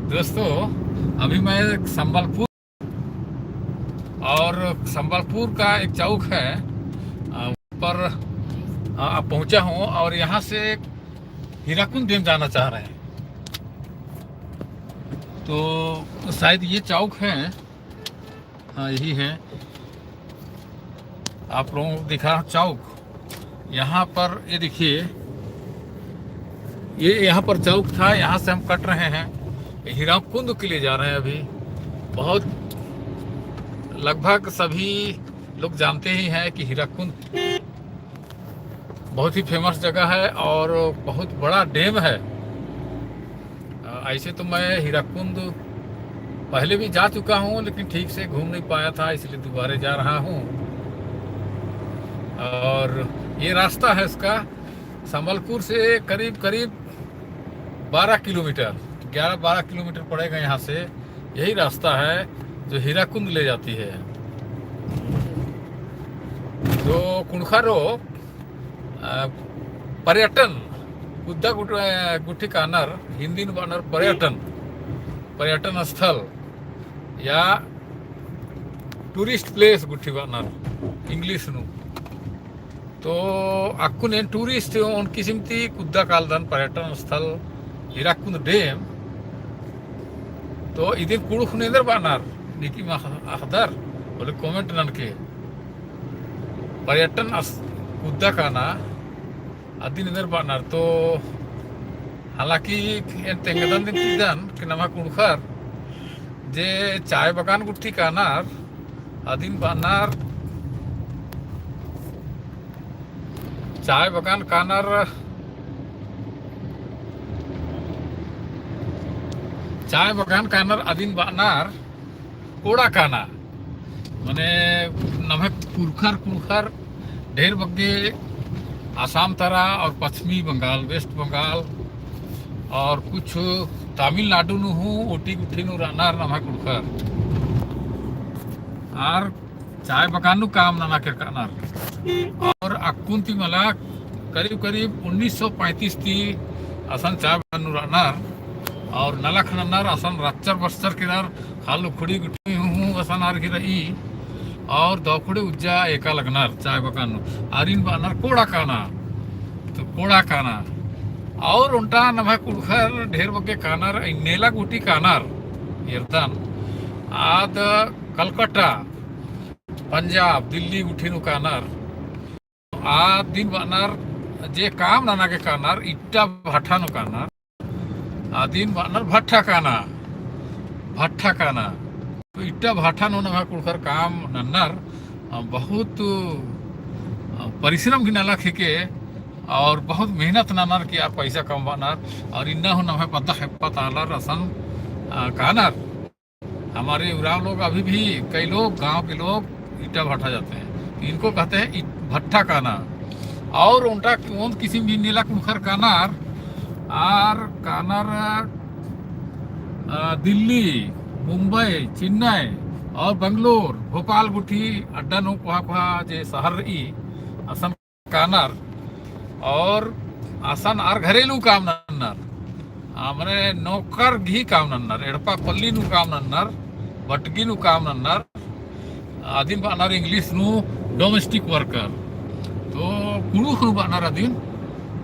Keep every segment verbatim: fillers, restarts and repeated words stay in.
दोस्तों, अभी मैं संबलपुर, और संबलपुर का एक चौक है, अ, पर, अ, अब पहुंचा हूं और यहां से हीराकुंद डैम जाना चाह रहे हैं। तो शायद ये चौक है। हाँ, यही है। आप लोगों को दिखा चौक। यहाँ पर ये देखिए, ये यहाँ पर चौक था, यहाँ से हम कट रहे हैं हीराकुंद के लिए जा रहे हैं अभी। बहुत, लगभग सभी लोग जानते ही हैं कि हीराकुंद बहुत ही famous जगह है और बहुत बड़ा dam है। अ, ऐसे तो मैं हीराकुंद पहले भी जा चुका हूँ, लेकिन ठीक से घूम नहीं पाया था, इसलिए दोबारा जा रहा हूँ। और ये रास्ता है इसका, संबलपुर से करीब करीब बारह किलोमीटर, ग्यारह बारह किलोमीटर पड़ेगा यहाँ से। यही रास्ता है जो हीराकुंद ले जाती है। तो कुँड़ुख़रो, अ, पर्यटन, कुद्दा गुट-, अ, गुट्ठी कानर, हिंदी नू बअनर पर्यटन, पर्यटन स्थल या tourist place गुट्ठी बअनर English नू। तो अक्कुन एन tourist ओन किसिम ती कुद्दा कालदन पर्यटन स्थल हीराकुंद dam। तो इदिन कुँड़ुख़ नू एन्देर बअनर, नीकिम अख़-, अख़दर, होले comment ननके। पर्यटन अस-, कुद्दा काना, अदिन एन्देर बअनर। तो हालांकि एन तेंगदन दिम चिदन कि नम्है कुँड़ुख़र जे चाय बगान गुट्ठी कानर, अदिन बअनर चाय बगान कानर, चाय बगान कानर अदिन बअनर कोड़ा काना। मने नम्है पुरखर कुँड़ुख़र ढेर बग्गे आसाम तरा और पश्चिमी बंगाल, West Bengal और कुछ तमिलनाडु नू हूँ ओटी गुट्ठी नू रअनर नम्है कुँड़ुख़र। आर चाय बगान नू काम नना केरकनर। और अक्कुन ती मला करीब करीब उन्नीस सौ पैंतीस ती असन चाय बगान नू रअनर और नलख ननर असन रच्चर बस्चर केरर। खाल उखड़ी गुट्ठी हूँ असन आर गही रई और दौखड़े उज्जा एका लगनर चाय बगान नू। आरिन बअनर कोड़ा काना। तो कोड़ा काना। और ओन्टा नम्है कुँड़ुख़र ढेर बग्गे कानर, नेला गुट्ठी कानर एरदन। आद कलकत्ता, पंजाब, दिल्ली गुट्ठी नू कानर। आदिन बअनर जे काम नना गे कानर, इट्टा भट्ठा नू कानर। अदिन बअनर भट्ठा काना, भट्ठा काना। तो इट्टा भट्ठा नू नम्है कुँड़ुख़र काम नन्नर, अ, बहुत, अ, परिश्रम गही नलख हिके और बहुत मेहनत नन्नर कि आर पैसा कमबअनर और इन्ना हूँ नम्है पद्दा खेप्पा ता आलर असन, अ, कानर। हमारे उराँव लोग अभी भी कई लोग, गाँव के लोग ईटा भट्ठा जाते हैं, तो इनको कहते हैं ईट-, भट्ठा काना। और ओन्टा ओन्द किसिम भी नेला कुँड़ुख़र कानर, आर कानर, अ, दिल्ली, मुंबई, चेन्नई और बेंगलोर, भोपाल गुट्ठी अड्डा नू कोहा कोहा जे शहर रई, असन कानर और असन आर घरेलू काम नन्नर। आ, मने नौकर गही काम नन्नर, एड़पा पल्ली नू काम नन्नर, बटगी नू काम नन्नर, अदिन बअनर English नू domestic worker। तो कुँड़ुख़ नू बअनर अदिन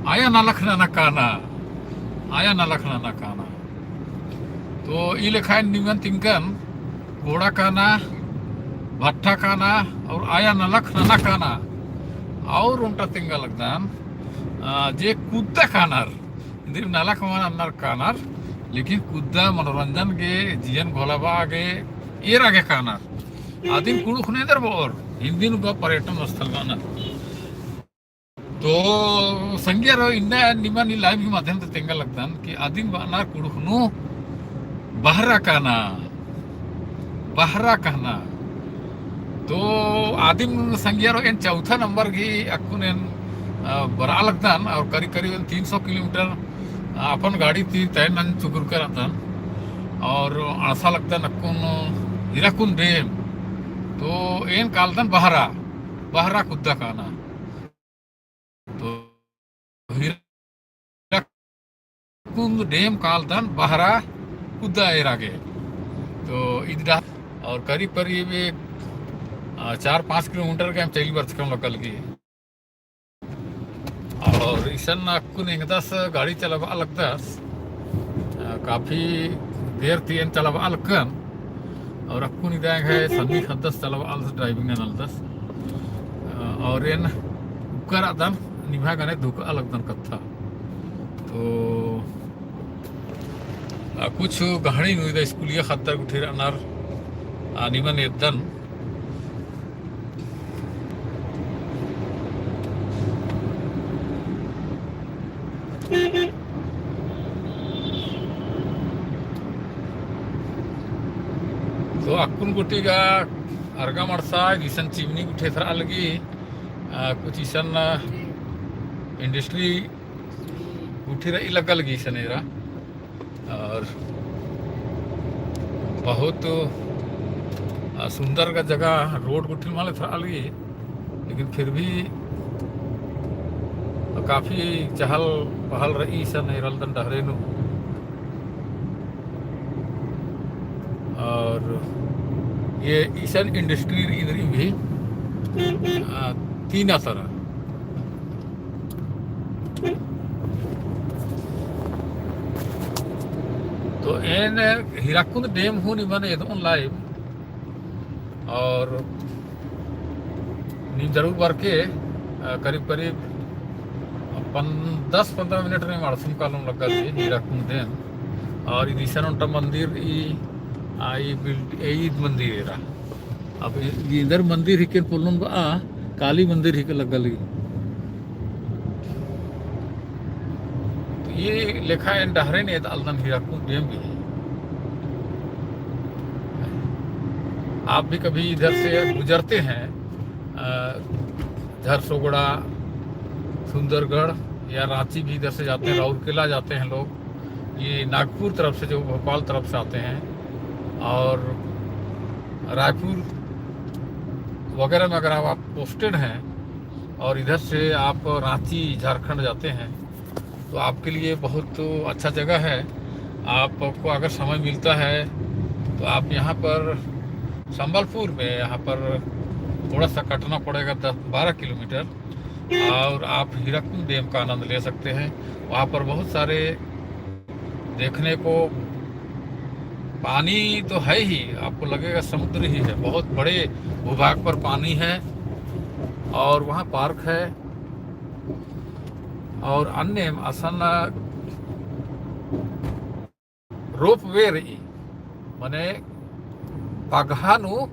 आया नलख नना काना, आया नलख नना काना। तो ई लेखाइन निमन तिंकन कोड़ा काना, भट्ठा काना और आया नलख नना काना। और ओन्टा तेंगा लगदन, आ, जे कुद्दा कानर, इन्द्रिम नलख मल नन्नर कानर, लेकिन कुद्दा मनोरंजन गे, जियन घोलाबआ गे, एरा गे कानर। अदिन कुँड़ुख़ नू एन्देर बओर, हिंदी नू गा पर्यटन स्थल बअनर। तो संगियारो इन्ना निमन ई live ही माध्यम ती तेंगा लगदन कि अदिन बअनर कुँड़ुख़ नू बहरा काना, बहरा काना। तो अदिन संगियारो एन चौथा नंबर गही अक्कुन एन, अ, बरआ लगदन और करीब करीब एन तीन सौ किलोमीटर, अ, अपन गाड़ी ती तय नन चुकुर करदन और अंड़सा लगदन अक्कुन हीराकुंद dam। तो एन कालदन बहरा, बहरा कुद्दा काना। तो हीराकुंद dam कालदन बहरा कुद्दा एरा गे। तो इद डहरे और करीब करीब एक, आ, चार पाँच किलोमीटर गे एम चइल बरचकम लग्गा लगी। और इसन अक्कुन एंगदस गाड़ी चलाबआ लगदस, आ, काफी देर ती एन चलाबआ लगकन। और अक्कुन इदा एंग्है सन्नी ख़द्दस चलाबआ लगदस, driving ननालदस। आ, और एन उक्कर रअदन निम्है गने धुकआ लगदन कत्था। तो आ, कुछ गहनी नू इदा स्कूलिया ख़द्दर गुट्ठी रअनर, आ, निमन एद्दन। तो अक्कुन गूटी गा अरगा मड़सा, इसन चिमनी गुट्ठी एथरआ लगी, आ, कुछ इसन, आ, industry गुट्ठी रई लग्गा लगी इसन एरा। और बहुत, आ, सुंदर का जगह, road गुट्ठी मल एथरआ लगी, लेकिन फिर भी काफी चहल पहल रई इसन एरा लगदन डहरे नू। और ये इसन industry रई इन्द्रिम भी, आ, तीना तरा। तो एन हीराकुंद dam हूँ निमन एदओन live। और नीम जरूर बरके, अ, करीब करीब पन-, दस पन्द्रह मिनट में माड़सुम कालोम लग्गा दे हीराकुंद dam। और इद इसन ओन्टा मंदिर ई, आ, ई build-, ई मंदिर एरा। अब ई एन्देर मंदिर हिके पोल्लोन बआ, काली मंदिर हिके लग्गा लगी। तो ई लेखा एन डहरेन एदआलदन हीराकुंद dam भी। आप भी कभी इधर से गुजरते हैं, अ, झरसोगड़ा, सुंदरगढ़ या रांची भी इधर से जाते हैं, राउरकेला जाते हैं लोग, ये नागपुर तरफ से जो भोपाल तरफ से आते हैं और रायपुर वगैरह में अगर आप, आप posted हैं और इधर से आप रांची, झारखंड जाते हैं, तो आपके लिए बहुत अच्छा जगह है। आपको अगर समय मिलता है, तो आप यहाँ पर संबलपुर में, यहाँ पर थोड़ा सा कटना पड़ेगा, दस बारह किलोमीटर, और आप हीराकुंद dam का आनंद ले सकते हैं। वहाँ पर बहुत सारे देखने को, पानी तो है ही, आपको लगेगा समुद्र ही है, बहुत बड़े भूभाग पर पानी है। और वहाँ park है, और अन्ने असन ropeway रई, मने पगहा नू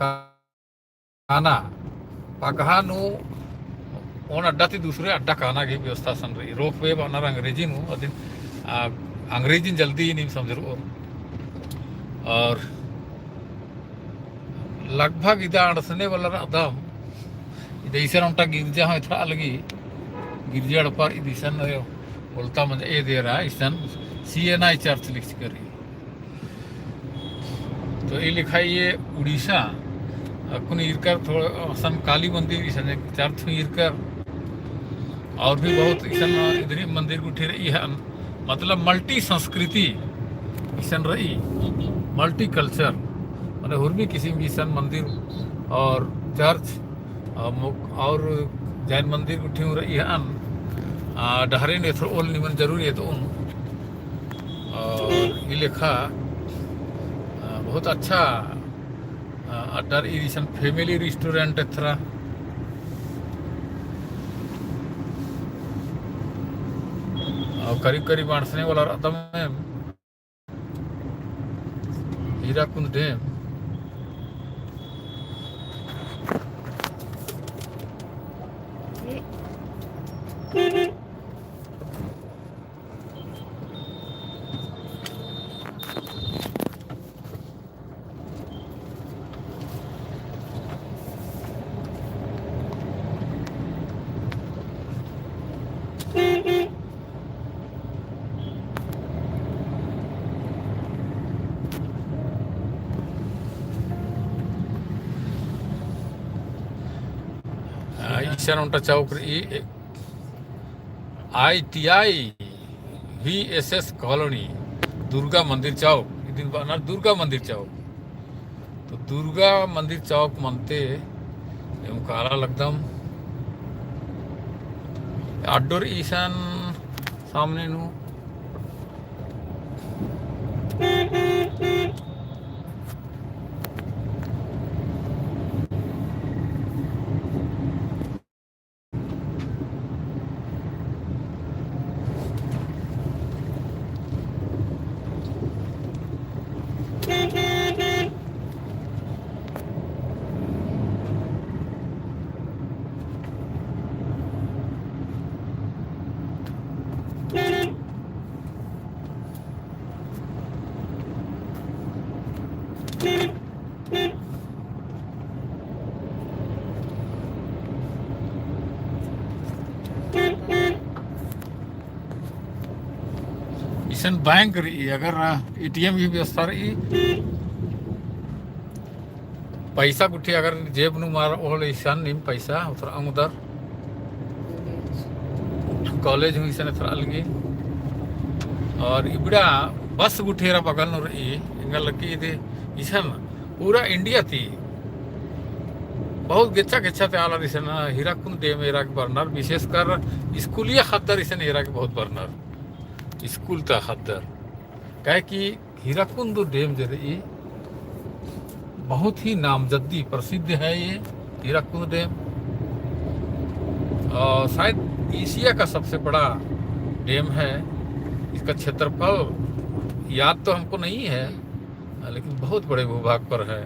काना, पगहा नू ओन अड्डा ती दूसरे अड्डा काना गे व्यवस्था असन रई। Ropeway बअनर अंग्रेजी नू, अदिन, आ, अंग्रेजी जल्दी नीम समझरओर। और लगभग इदा अंड़सने वाला रअदम, इदा इसन ओन्टा गिरजा हूँ एथरआ लगी, गिरजा एड़पा इद इसन ओलता मंजा एन्देरा इसन CNI church लिखचका रई। तो ई लेखा ये उड़ीसा, अक्कुन ईरकर थोड़ा असन काली मंदिर इसन एक church हूँ ईरकर, और भी बहुत इसन इन्द्रिम मंदिर गुट्ठी रई है। मतलब multi संस्कृति इसन रई, multi culture, मने हुरमी किसिम की इसन मंदिर और church, आ, मुक-, और जैन मंदिर गुट्ठी हूँ रई हन, आ, डहरेन एथरओल निमन जरूर एदओन। और ई लेखा, आ, बहुत अच्छा, आ, अड्डा रई इसन family restaurant एथरा। और करीब करीब अंड़सने वाला रअदम एम। हीराकुंद dam। आ, इसन ओन्टा चौक रई, ITI VSS colony, दुर्गा मंदिर चौक, इदिन बअनर दुर्गा मंदिर चौक। तो दुर्गा मंदिर चौक मनते एम काला लगदम। अड्डोर इसन सामने नू। इसन बैंक रई, अगर एटीएम की व्यवस्था रई, पैसा गुट्ठी अगर जेब नू मल रओ होले इसन नीम पैसा उतरआ ओंगदर। कॉलेज हूँ इसन एथरआ लगी। और इबड़ा बस गुट्ठी एरा बगल नू रई, एंगा लगी इदे इसन पूरा इंडिया ती बहुत गेच्छा गेच्छा ती आलर इसन हीराकुंद डैम एरा गे बरनर, विशेषकर स्कूलिया ख़द्दर इसन एरा गे बहुत बरनर, स्कूल ता ख़द्दर। काहे कि हीराकुंद डैम जे रई, बहुत ही नामजद्दी प्रसिद्ध है ये हीराकुंद डैम। और शायद एशिया का सबसे बड़ा डैम है। इसका क्षेत्रफल याद तो हमको नहीं है, लेकिन बहुत बड़े भूभाग पर है।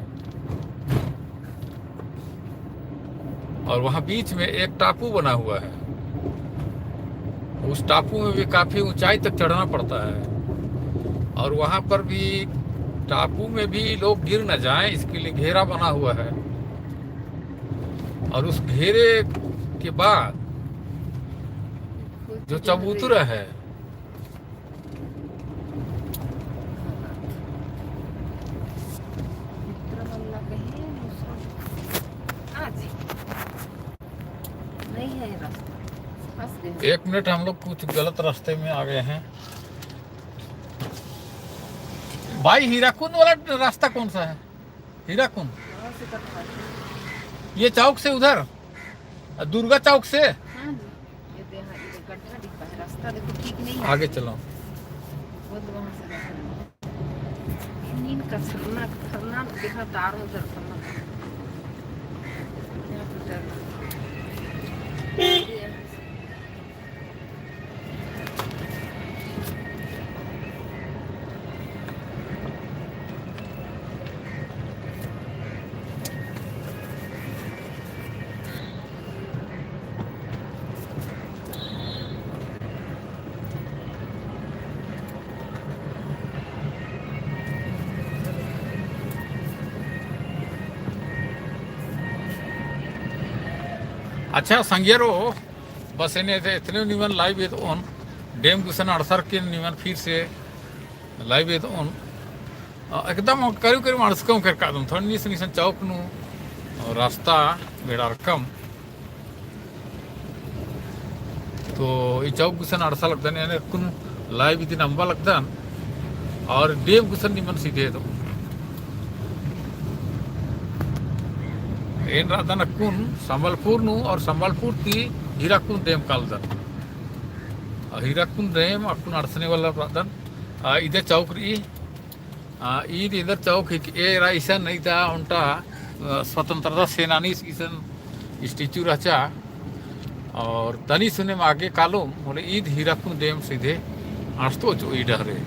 और वहाँ बीच में एक टापू बना हुआ है। उस टापू में भी काफी ऊंचाई तक चढ़ना पड़ता है। और वहाँ पर भी टापू में भी लोग गिर न जाएं, इसके लिए घेरा बना हुआ है। और उस घेरे के बाद जो चबूतरा है, नहीं है रास्ता, फंस गए। एक मिनट, हम लोग कुछ गलत रास्ते में आ गए हैं। भाई, हीराकुंद वाला रास्ता कौन सा है? हीराकुंद। वहाँ से कटवा। ये चौक से उधर, दुर्गा चौक से। हाँ जी, ये दे, हाँ, ये गड्ढा दिखता है, रास्ता देखो ठीक नहीं है। आगे चलो। वो तो वहाँ से रास्ता नहीं है। नींद का सरना, सरना देखा तार उधर सरना। यहाँ पे उधर। ये अच्छा संगियरो, बस एन्ने एथने निमन live एदओन, dam गुसन अंड़सर के निमन फिर से live एदओन। अ, एकदम करीब करीब अंड़सकम केरकादम, थोड़ा निस निसन चौक नू, अ, रास्ता बेड़ारकम। तो ई चौक गुसन अंड़सा लगदन, एन्ने अक्कुन live इदिन अम्बा लगदन, और dam गुसन निमन सीधे तो एन रअदन अक्कुन संबलपुर नू, और संबलपुर ती हीराकुंद dam कालदन। और हीराकुंद dam अक्कुन अंड़सने वाला रअदन। आ, इदे चौक रई, आ, ईद एन्देर चौक हिके, एरा इसन इदा ओन्टा, आ, स्वतंत्रता सेनानी इसन statue रहचा। और तनी सुनेम आगे कालोम, होले ईद हीराकुंद dam सीधे अंड़सतो चिओ ई डहरे।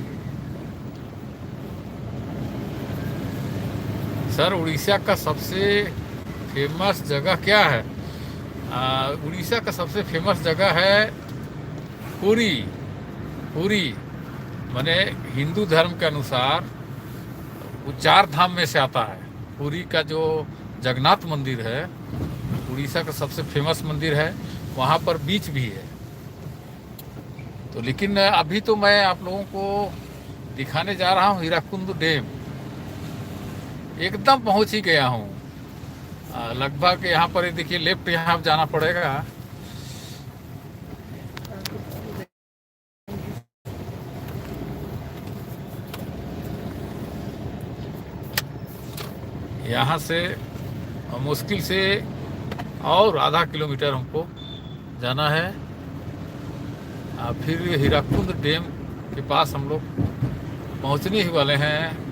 सर, उड़ीसा का सबसे famous जगह क्या है? आ, उड़ीसा का सबसे famous जगह है पुरी। पुरी, माने हिंदू धर्म के अनुसार वो चार धाम में से आता है। पुरी का जो जगन्नाथ मंदिर है, उड़ीसा का सबसे famous मंदिर है, वहाँ पर beach भी है। तो लेकिन अभी तो मैं आप लोगों को दिखाने जा रहा हूँ हीराकुंद dam। एकदम पहुँच ही गया हूँ। आ, लगभग यहाँ पर ये देखिए, left यहाँ जाना पड़ेगा। यहाँ से मुश्किल से और आधा किलोमीटर हमको जाना है। आ, फिर हीराकुंद डैम के पास हम लोग पहुँचने ही वाले हैं।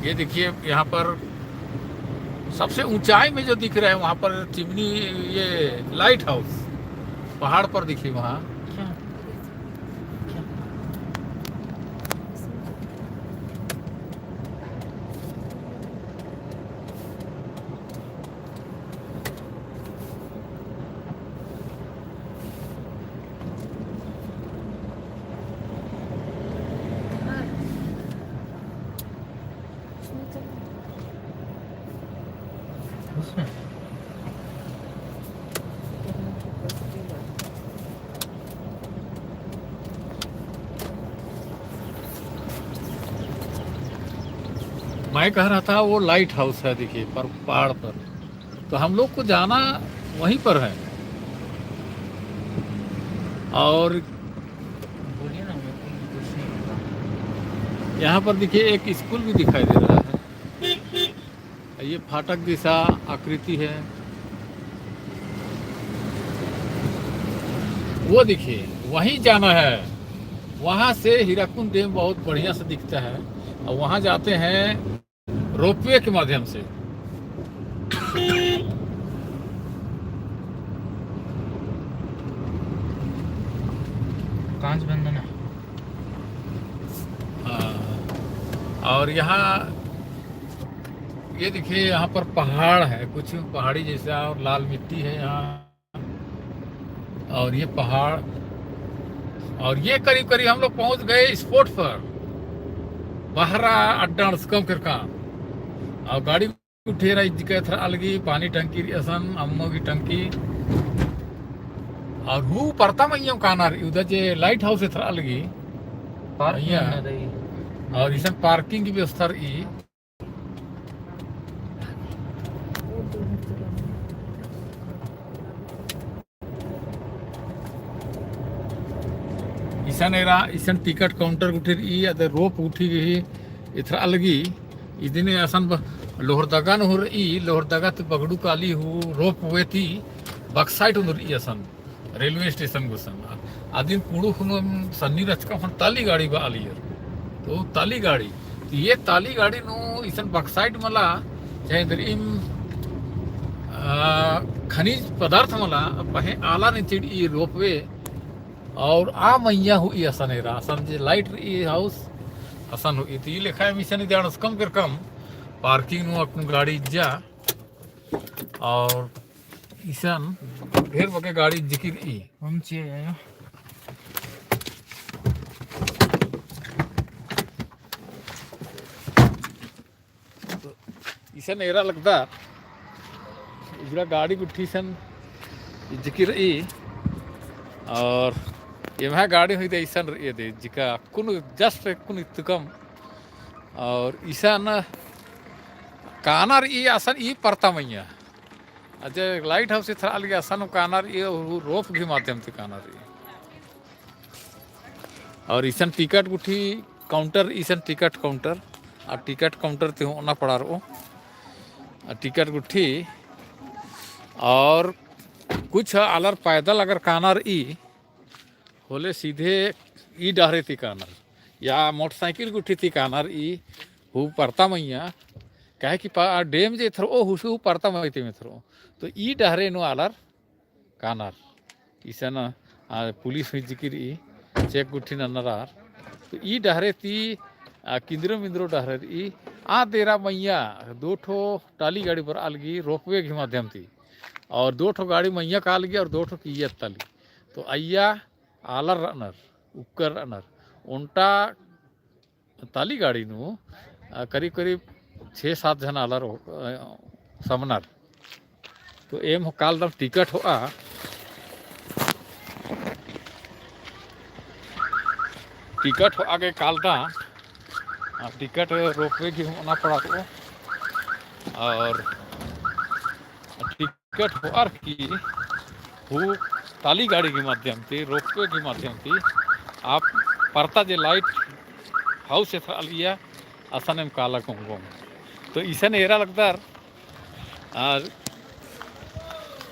ये देखिए, यहाँ पर सबसे ऊंचाई में जो दिख रहा है, वहाँ पर चिमनी, ये लाइट हाउस पहाड़ पर दिखी वहाँ। मैं कह रहा था, वो लाइट हाउस है, देखिए, पर पहाड़ पर। तो हम लोग को जाना वहीं पर है। और यहाँ पर देखिए, एक स्कूल भी दिखाई दे रहा है। ये फाटक जैसा आकृति है। वो देखिए, वहीं जाना है। वहाँ से हीराकुंड डैम बहुत बढ़िया से दिखता है। और वहाँ जाते हैं रोपवे के माध्यम से। कांच बंद है। हाँ। और यहाँ ये देखिए, यहाँ पर पहाड़ है, कुछ पहाड़ी जैसा, और लाल मिट्टी है यहाँ। और ये पहाड़, और ये करीब करीब हम लोग पहुँच गए स्पॉट पर, बहरा अड्डा अंड़सकम केरकम। और गाड़ी उठेरा इज्जका एथरा अलगी, पानी टंकी रई असन, अम्मो गही टंकी। और हूँ परता मइय्याँ कानर, उदा जे लाइट हाउस एथरा अलगी। पार्क मइय्याँ। और इसन पार्किंग की व्यवस्था रई। इसन एरा, इसन टिकट काउंटर गुट्ठी रई, अदे रोप गुट्ठी गही एथरा अलगी। इदिन असन ब-, लोहरदगा नू हूँ रई, लोहरदगा ती बगड़ू काली हूँ रोप वे ती बक्साइट हूँ रई असन, रेलवे स्टेशन गुसन। अदिन कुँड़ुख़ नू सन्नी रहचकम ख़ने ताली गाड़ी बआलियर। तो ताली गाड़ी, तो ये ताली गाड़ी नू इसन बक्साइट मला, चाहे दरिम, आ, खनिज पदार्थ मला, पहें आलारिन चिड़ी रोप वे, और आ मइय्याँ हुई असन एरा, असन जे लाइट रई हाउस, असन हुई। तो ई लेखा एम इसन इदे अंड़सकम केरकम, पार्किंग नू अक्कुन गाड़ी इज्जा, और इसन ढेर बग्गे गाड़ी इज्जकी रई। हम चिआ आयो। तो इसन एरा लगदर, इबड़ा गाड़ी गुट्ठी इसन इज्जकी रई, और एम्है गाड़ी हुई दे इसन रई दे, जिका कुन just कुन इत्तकम, और इसन कानर ई असन ई परता मइय्याँ। अजे लाइट हाउस एथरा अलगी असन कानर ई रोप गही माध्यम ती कानर ई। और इसन टिकट गुट्ठी काउंटर, इसन टिकट काउंटर, आ टिकट काउंटर ती हूँ ओना पड़ा रओ। आ टिकट गुट्ठी, और कुछ आलर पैदल अगर कानर ई, होले सीधे ई डहरे ती कानर, या मोटरसाइकिल गुट्ठी ती कानर ई, हूँ परता मइय्याँ, काहे कि पा-, डैम जे एथरओ, हूँ परता मइय्याँ ती एथरओ। तो ई डहरे नू आलर कानर। इसन, आ, पुलिस हूँ इज्जकी रई, चेक गुट्ठी ननर आर। तो ई डहरे ती, आ, किंद्रो मिंद्रो डहरे रई, आ देरा मइय्याँ दो ठो टाली गाड़ी बरआ लगी रोपवे गही माध्यम ती। और दो ठो गाड़ी मइय्याँ काला लगी और दो ठो किइय्या ती काला लगी। तो अइय्या आलर रअनर, उक्कर रअनर। ओन्टा ताली गाड़ी नू, आ, करीब करीब छे सात झन आलर, आ, समनर। तो एम हूँ कालदम टिकट होआ, टिकट होआ गे कालदम, आ, टिकट रोपवे गही ओना पड़ा रओ। और टिक- टिकट होअर की हूँ ताली गाड़ी के माध्यम ती, रोपवे के माध्यम ती, आप परता जे लाइट हाउस एथरा अलगिया, असन एम काला गोंगोम। तो इसन एरा लगदर, और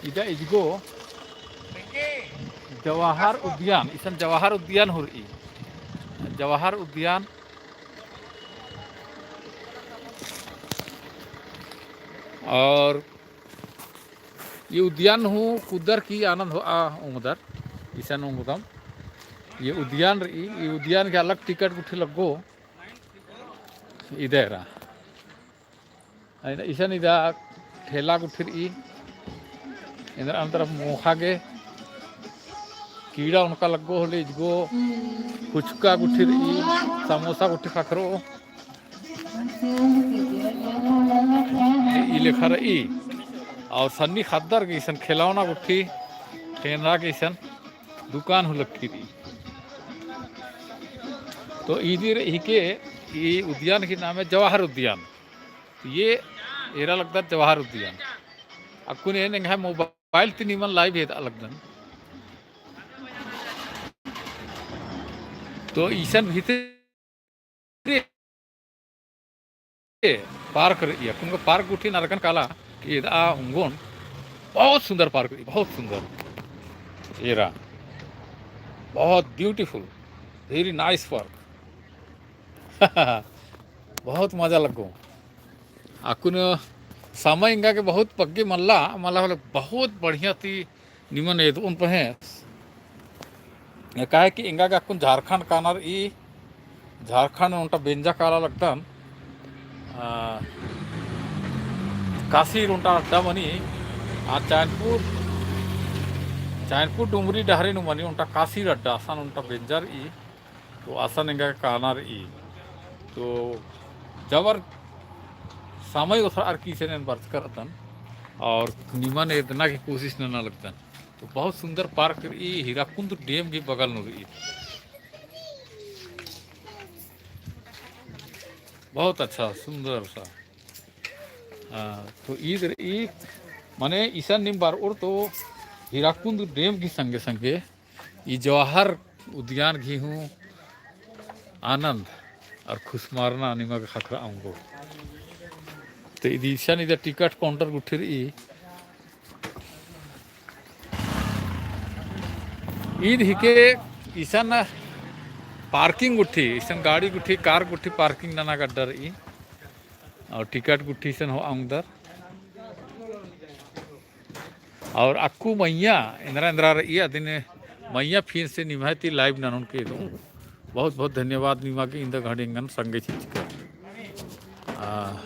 इदा इजगो जवाहर उद्यान, इसन जवाहर उद्यान हूँ रई, जवाहर उद्यान। और ये उद्यान हूँ कुद्दर की आनंद होआ ओंगदर, इसन ओंगदम। ये उद्यान रई, ये उद्यान के अलग टिकट गुट्ठी लग्गो इदे एरा। इसन इदा ठेला गुट्ठी रई, एन्देर अंदर मोखा गे कीड़ा ओनका लग्गो होले इजगो फुचका गुट्ठी रई, समोसा गुट्ठी ख़क्खरओ। ई लेखा रई। और सन्नी ख़द्दर गे इसन खेलौना गुट्ठी, खेलना गे इसन दुकान हूँ लग्गी रई। तो इदिर हिके, ई उद्यान ही नामे जवाहर उद्यान। तो ये एरा लगदर जवाहर उद्यान। अक्कुन एन एंग्है mobile ती निमन live हेद्दा लगदन। तो इसन भीतरे park रई, अक्कुन का park गुट्ठी नरकन काला, एदा ओंगोन। बहुत सुंदर park रई, बहुत सुंदर। एरा, बहुत beautiful, very nice park। बहुत मजा लग्गो। अक्कुन समय एंगा गे बहुत पग्गे मल्ला, मला होले बहुत बढ़िया ती निमन एदओन पहें। काहे कि एंगा गे अक्कुन झारखंड काना रई, झारखंड ओन्टा बेंजा काला लगदन, आ, कासीर ओन्टा अड्डा मनी, आ चैनपुर, चैनपुर डुमरी डहरे नू मनी ओन्टा कासीर अड्डा, असन ओन्टा बेंजा रई। तो असन एंगा काना रई। तो जबर समय ओथरअर की इसन एन बरचकर अदन और निमन एदना की कोशिश नना लगदन। तो बहुत सुंदर park रई, हीराकुंद dam भी बगल नू रई। बहुत अच्छा, सुंदर सा। हाँ, तो ईद रई, माने इसन नीम बरओर तो हीराकुंद dam की संगे संगे ई जवाहर उद्यान गही हूँ आनंद और खुसमारना निमा गे ख़क्खरआ ओंगो। तो इदी इसन इदा टिकट counter गुट्ठी रई। ईद हिके इसन parking गुट्ठी, इसन गाड़ी गुट्ठी, car गुट्ठी parking नना गे अड्डा रई। और टिकट गुट्ठी इसन होआ ओंगदर। और अक्कु मइय्याँ एन्दरा एन्दरा रई अदिन मइय्याँ फिर से निम्है ती live ननोन के दो। बहुत बहुत धन्यवाद निमा गे इन्दा घड़ी एंगन संगे चिचकर। आ,